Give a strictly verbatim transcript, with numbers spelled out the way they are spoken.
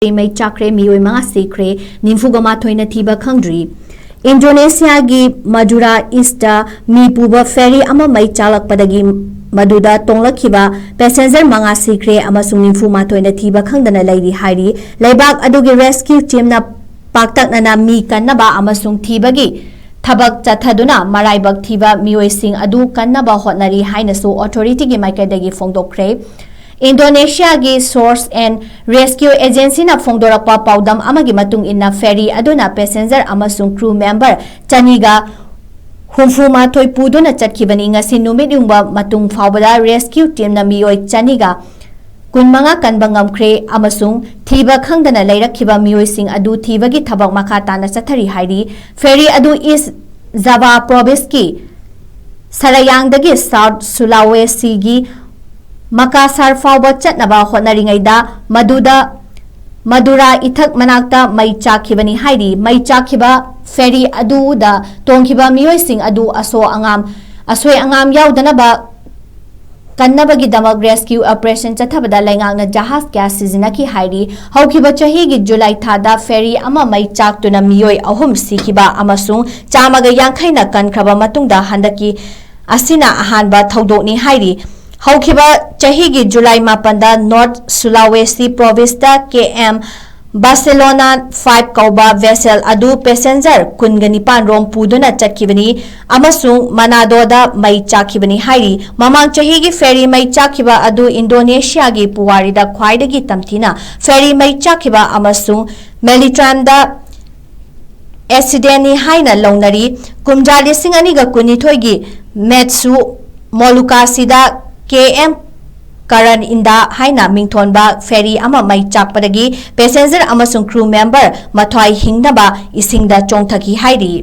ꯃꯩ ꯆꯥꯛꯈ꯭ꯔꯦ, ꯃꯤꯑꯣꯏ ꯃꯉꯥ ꯁꯤꯈ꯭ꯔꯦ, ꯅꯤꯐꯨꯒ ꯃꯥꯊꯣꯏꯅ ꯊꯤꯕ ꯈꯪꯗ꯭ꯔꯤ꯫ ꯏꯟꯗꯣꯅꯦꯁꯤꯌꯥꯒꯤ ꯃꯗꯨꯔꯥ ꯏꯁꯇ ꯃꯤ ꯄꯨꯕ ꯐꯦꯔꯤ ꯑꯃ ꯃꯩ ꯆꯥꯛꯂꯛꯄꯗꯒꯤ ꯃꯗꯨꯗ ꯇꯣꯡꯂꯛꯈꯤꯕ ꯄꯦꯁꯦꯟꯖꯔ ꯃꯉꯥ ꯁꯤꯈ꯭ꯔꯦ ꯑꯃꯁꯨꯡ ꯅꯤꯐꯨ ꯃꯥꯊꯣꯏꯅ ꯊꯤꯕ ꯈꯪꯗꯅ ꯂꯩꯔꯤ ꯍꯥꯏꯔꯤ꯫ ꯂꯩꯕꯥꯛ ꯑꯗꯨꯒꯤ ꯔꯦꯁꯀ꯭ꯌꯨ ꯇꯤꯝꯅ ꯄꯥꯛꯇꯛꯅꯅ ꯃꯤ ꯀꯟꯅꯕ ꯑꯃꯁꯨꯡ ꯊꯤꯕꯒꯤ ꯊꯕꯛ ꯆꯠꯊꯗꯨꯅ ꯃꯔꯥꯏꯕꯛ ꯊꯤꯕ ꯃꯤꯑꯣꯏꯁꯤꯡ ꯑꯗꯨ ꯀꯟꯅꯕ ꯍꯣꯠꯅꯔꯤ ꯍꯥꯏꯅꯁꯨ ꯑꯣꯊꯣꯔꯤꯇꯤꯒꯤ ꯃꯥꯏꯀꯩꯗꯒꯤ ꯐꯣꯡꯗꯣꯛꯈ꯭ꯔꯦ꯫ ꯏꯟꯗꯣꯅꯦꯁꯤꯌꯥꯒꯤ ꯁꯣꯔꯁ ꯑꯦꯟ ꯔꯦꯁꯀ꯭ꯌꯨ ꯑꯦꯖꯦꯟꯁꯤꯅ ꯐꯣꯡꯗꯣꯔꯛꯄ ꯄꯥꯎꯗꯝ ꯑꯃꯒꯤ ꯃꯇꯨꯡ ꯏꯟꯅ, ꯐꯦꯔꯤ ꯑꯗꯨꯅ ꯄꯦꯁꯦꯟꯖꯔ ꯑꯃꯁꯨꯡ ꯀ꯭ꯔꯨ ꯃꯦꯝꯕꯔ ꯆꯅꯤꯒ ꯍꯨꯝꯐꯨ ꯃꯥꯊꯣꯏ ꯄꯨꯗꯨꯅ ꯆꯠꯈꯤꯕꯅꯤ꯫ ꯉꯁꯤ ꯅꯨꯃꯤꯠ ꯌꯨꯡꯕ ꯃꯇꯨꯡ ꯐꯥꯎꯕꯗ ꯔꯦꯁꯀ꯭ꯌꯨ ꯇꯤꯝꯅ ꯃꯤꯑꯣꯏ ꯆꯅꯤꯒ ꯀꯨꯟꯃꯉꯥ ꯀꯟꯕ ꯉꯝꯈ꯭ꯔꯦ ꯑꯃꯁꯨꯡ ꯊꯤꯕ ꯈꯪꯗꯅ ꯂꯩꯔꯛꯈꯤꯕ ꯃꯤꯑꯣꯏꯁꯤꯡ ꯑꯗꯨ ꯊꯤꯕꯒꯤ ꯊꯕꯛ ꯃꯈꯥ ꯇꯥꯅ ꯆꯠꯊꯔꯤ ꯍꯥꯏꯔꯤ꯫ ꯐꯦꯔꯤ ꯑꯗꯨ ꯏꯁ ꯖꯥꯚꯥ ꯄ꯭ꯔꯣꯚꯤꯟꯁꯀꯤ ꯁꯔꯥꯌꯥꯡꯗꯒꯤ ꯁꯥꯎꯠ ꯁꯨꯂꯥꯋꯦꯁꯤꯒꯤ ꯃꯀꯥꯁꯥꯔ ꯐꯥꯎꯕ ꯆꯠꯅꯕ ꯍꯣꯠꯅꯔꯤꯉꯩꯗ ꯃꯗꯨꯗ ꯃꯗꯨꯔꯥ ꯏꯊꯛ ꯃꯅꯥꯛꯇ ꯃꯩ ꯆꯥꯛꯈꯤꯕꯅꯤ ꯍꯥꯏꯔꯤ꯫ ꯃꯩ ꯆꯥꯛꯈꯤꯕ ꯐꯦꯔꯤ ꯑꯗꯨꯗ ꯇꯣꯡꯈꯤꯕ ꯃꯤꯑꯣꯏꯁꯤꯡ ꯑꯗꯨ ꯑꯁꯣ ꯑꯉꯥꯝ, ꯑꯁꯣꯏ ꯑꯉꯥꯝ ꯌꯥꯎꯗꯅꯕ ꯀꯟꯅꯕꯒꯤꯗꯃꯛ ꯔꯦꯁꯀ꯭ꯌꯨ ꯑꯣꯄꯔꯦꯁꯟ ꯆꯠꯊꯕꯗ ꯂꯩꯉꯥꯛꯅ ꯖꯍꯥꯖ ꯀꯌꯥ ꯁꯤꯖꯤꯟꯅꯈꯤ ꯍꯥꯏꯔꯤ꯫ ꯍꯧꯈꯤꯕ ꯆꯍꯤꯒꯤ ꯖꯨꯂꯥꯏ ꯊꯥꯗ ꯐꯦꯔꯤ ꯑꯃ ꯃꯩ ꯆꯥꯛꯇꯨꯅ ꯃꯤꯑꯣꯏ ꯑꯍꯨꯝ ꯁꯤꯈꯤꯕ ꯑꯃꯁꯨꯡ ꯆꯥꯝꯃꯒ ꯌꯥꯡꯈꯩꯅ ꯀꯟꯈ꯭ꯔꯕ ꯃꯇꯨꯡꯗ ꯍꯟꯗꯛꯀꯤ ꯑꯁꯤꯅ ꯑꯍꯥꯟꯕ ꯊꯧꯗꯣꯛꯅꯤ ꯍꯥꯏꯔꯤ꯫ ꯍꯧꯈꯤꯕ ꯆꯍꯤꯒꯤ ꯖꯨꯂꯥꯏ ꯃꯥꯄꯟꯗ ꯅꯣꯔꯠ ꯁꯨꯂꯥꯋꯦꯁꯤ ꯄ꯭ꯔꯣꯚꯤꯟꯁꯇ ꯀꯦ ꯑꯦꯝ ꯕꯥꯔꯁꯦꯂꯣꯅꯥ ꯐꯥꯏꯚ ꯀꯧꯕ ꯚꯦꯁꯦꯜ ꯑꯗꯨ ꯄꯦꯁꯦꯟꯖꯔ ꯀꯨꯟꯒ ꯅꯤꯄꯥꯟ ꯔꯣꯝ ꯄꯨꯗꯨꯅ ꯆꯠꯈꯤꯕꯅꯤ ꯑꯃꯁꯨꯡ ꯃꯅꯥꯗꯣꯗ ꯃꯩ ꯆꯥꯛꯈꯤꯕꯅꯤ ꯍꯥꯏꯔꯤ꯫ ꯃꯃꯥꯡ ꯆꯍꯤꯒꯤ ꯐꯦꯔꯤ ꯃꯩ ꯆꯥꯛꯈꯤꯕ ꯑꯗꯨ ꯏꯟꯗꯣꯅꯦꯁꯤꯌꯥꯒꯤ ꯄꯨꯋꯥꯔꯤꯗ ꯈ꯭ꯋꯥꯏꯗꯒꯤ ꯇꯝꯊꯤꯅ ꯐꯦꯔꯤ ꯃꯩ ꯆꯥꯛꯈꯤꯕ ꯑꯃꯁꯨꯡ ꯃꯦꯔꯤꯇꯥꯏꯝꯗ ꯑꯦꯛꯁꯤꯗꯦꯟꯅꯤ ꯍꯥꯏꯅ ꯂꯧꯅꯔꯤ꯫ ꯀꯨꯝꯖꯥ ꯂꯤꯁꯤꯡ ꯑꯅꯤꯒ ꯀꯨꯟꯅꯤꯊꯣꯏꯒꯤ ꯃꯦꯠꯁꯨ ꯃꯣꯂꯨꯀꯥꯁꯤꯗ ꯀꯦ ꯑꯦꯝ ꯀꯔꯟ ꯏꯟꯗꯥ ꯍꯥꯏꯅ ꯃꯤꯡꯊꯣꯟꯕ ꯐꯦꯔꯤ ꯑꯃ ꯃꯩ ꯆꯥꯛꯄꯗꯒꯤ ꯄꯦꯁꯦꯟꯖꯔ ꯑꯃꯁꯨꯡ ꯀ꯭ꯔꯨ ꯃꯦꯝꯕꯔ ꯃꯊ꯭ꯋꯥꯏ ꯍꯤꯡꯅꯕ ꯏꯁꯤꯡꯗ ꯆꯣꯡꯊꯈꯤ ꯍꯥꯏꯔꯤ꯫